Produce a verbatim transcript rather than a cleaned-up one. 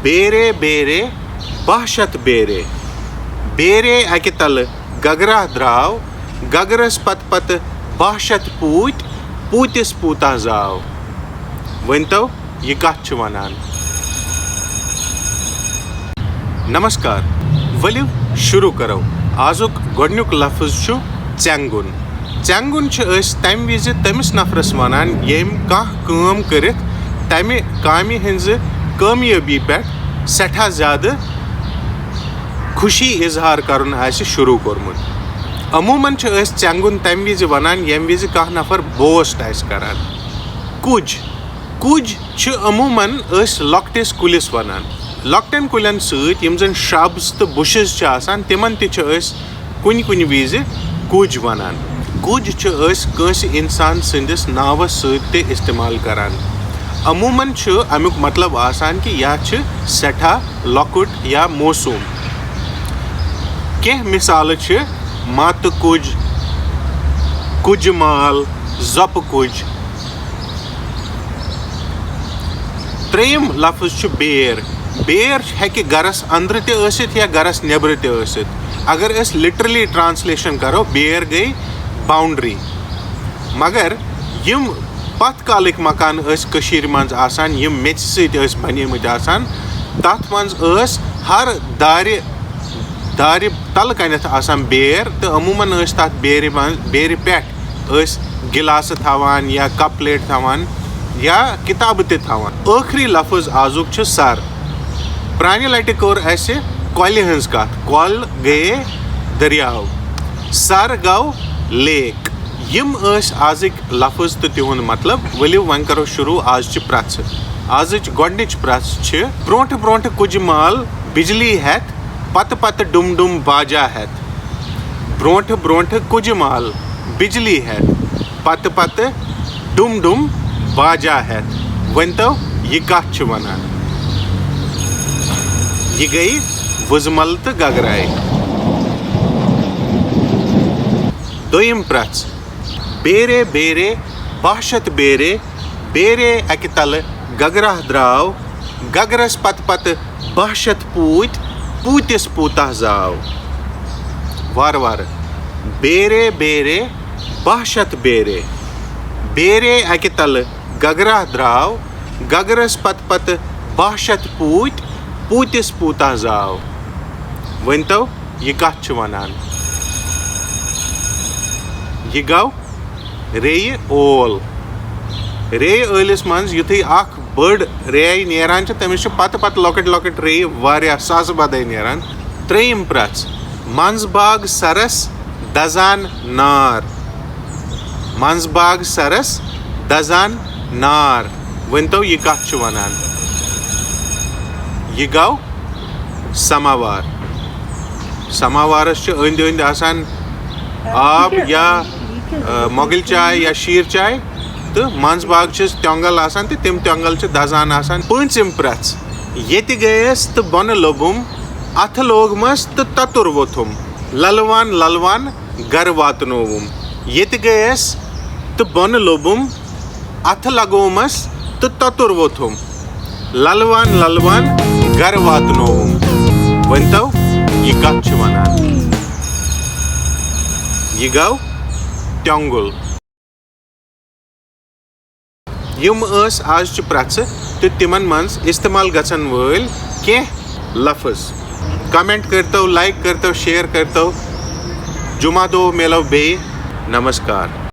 بیرے بیرے، باہ شتھ بیرے۔ بیرے اکہِ تلہٕ گگرا درٛاو، گگرس پتہٕ پتہٕ باہ شتھ پوٗتۍ، پوٗتِس پوٗتاہ زاو۔ ؤنۍ تو، یہِ کتھ چھِ ونان؟ نمسکار، ؤلِو شروع کرو۔ آزُک گۄڈٕنیُک لفظ چھُ ژٮ۪نٛگُن۔ ژٮ۪نٛگُن چھِ أسۍ تَمہِ وِزِ تٔمِس نفرس ونان، ییٚمۍ کانٛہہ کٲم کٔرِتھ تَمہِ کامہِ ہٕنٛزِ کامیٲبی پٮ۪ٹھ سٮ۪ٹھاہ زیادٕ خوشی اظہار کرُن آسہِ شروع کوٚرمُت۔ عموٗماً چھِ أسۍ ژٮ۪نٛگُن تَمہِ وِزِ ونان، ییٚمہِ وِزِ کانٛہہ نفر بوسٹ آسہِ کران۔ کُج۔ کُج چھِ عموٗماً أسۍ لۄکٹِس کُلِس ونان۔ لۄکٹٮ۪ن کُلٮ۪ن سۭتۍ، یِم زن shrubs تہٕ bushes چھِ آسان، تِمن تہِ چھِ أسۍ کُنہِ کُنہِ وِزِ کُج ونان۔ کُج چھِ أسۍ کٲنٛسہِ انسان سٕنٛدِس ناوس سۭتۍ تہِ استعمال کران۔ عموٗماً چھُ امیُک مطلب آسان کہِ یہِ چھِ سٮ۪ٹھاہ لۄکُٹ یا موسوم۔ کینٛہہ مثالہٕ چھِ ماتہٕ کُج، کُجہِ مال، زۄپہٕ کُج۔ ترٛیٚیِم لفظ چھُ بیر۔ بیر ہیٚکہِ گرس اندرٕ تہِ ٲسِتھ یا گرس نیٚبرٕ تہِ ٲسِتھ۔ اگر أسۍ literally translation کرو، بیر گٔے boundary۔ مگر یِم پتھ کالٕکۍ مکان ٲسۍ کٔشیٖرِ منٛز آسان، یِم میٚژِ سۭتۍ ٲسۍ بنیمٕتۍ آسان، تتھ منٛز ٲس ہر دارِ، دارِ تلہٕ کنٮ۪تھ آسان بیر، تہٕ عموٗماً ٲسۍ تتھ بیرِ منٛز، بیرِ پٮ۪ٹھ ٲسۍ گِلاسہٕ تھاوان یا کپ پلیٹ تھاوان یا کتابہٕ تہِ تھاوان۔ ٲخری لفظ آزُک چھُ سر۔ پرانہِ لٹہِ کٔر اسہِ کۄلہِ ہٕنٛز کتھ، کۄل گٔیے دٔریاو، سر گوٚو لیک۔ یِم ٲسۍ آزٕکۍ لفظ تہٕ تِہُنٛد مطلب۔ ؤلِو وۄنۍ کرو شروع آزچہِ پرٛژھِ۔ آزٕچ گۄڈٕنِچ پرٛژھ چھِ، برونٛٹھٕ برونٛٹھٕ کُجہِ مال بجلی ہٮ۪تھ، پتہٕ پتہٕ ڈُم ڈُم باجا ہٮ۪تھ۔ برونٛٹھٕ برونٛٹھٕ کُجہِ مال بجلی ہٮ۪تھ، پتہٕ پتہٕ ڈُم ڈُم باجا ہٮ۪تھ۔ ؤنۍ تو، یہِ کتھ چھِ ونان؟ یہِ گٔیہِ وُزمل تہٕ گگراے۔ دوٚیِم پرٛژھ۔ بیرے بیرے، باہ شتھ بیرے، بیرے اکہِ تلہٕ گگرا درٛاو، گگرس پتہٕ پتہٕ باہ شتھ پوٗتۍ، پوٗتِس پوٗتاہ زاو۔ وارٕ وارٕ۔ بیرے بیرے، باہ شتھ بیرے، بیرے اکہِ تلہٕ گگرا درٛاو، گگرس پتہٕ پتہٕ باہ شتھ پوٗتۍ، پوٗتِس پوٗتاہ زاو۔ ؤنۍ تو، یہِ کتھ چھِ ونان؟ یہِ گوٚو ریٚیہِ اول۔ ریٚیہِ ٲلِس منٛز یُتھُے اکھ بٔڑ ریٚے نیران چھِ، تٔمِس چھِ پتہٕ پتہٕ لۄکٕٹۍ لۄکٕٹۍ ریٚیہِ واریاہ ساسہٕ بدے نیران۔ ترٛیٚیِم پرٛژھ، منٛز باغ سرس دزان نار۔ منٛز باغ سرس دزان نار۔ ؤنۍ تو، یہِ کتھ چھِ ونان؟ یہِ گوٚو سماوار۔ سماوارس چھِ أنٛدۍ أنٛدۍ آسان آب یا، آ، مۄغل چاے یا شیٖر چاے، تہٕ منٛز باغ چھِس تیۄنٛگل آسان تہٕ تِم تیۄنٛگل چھِ دزان آسان۔ پٲنٛژِم پرٛژھ، ییٚتہِ گٔیَس تہٕ بۄنہٕ لوٚبُم، اَتھٕ لوگمَس تہٕ تَتُر ووٚتھُم، لَلوان لَلوان گَرٕ واتنووُم۔ ییٚتہِ گٔیَس تہٕ بۄنہٕ لوٚبُم، اَتھٕ لَگومَس تہٕ تَتُر ووٚتھُم، لَلوان لَلوان گَرٕ واتنووُم۔ ؤنۍ تو، یہِ کَتھ چھِ وَنان؟ یہِ گوٚو تیۄنٛگُل۔ یِم ٲسۍ آزچہِ پرٛژھٕ تہٕ تِمن منٛز استعمال گژھن وٲلۍ کینٛہہ لفظ۔ Comment کٔرتو، like کٔرتو، share کٔرتو۔ جمعہ دۄہ میلو بیٚیہِ۔ نمسکار۔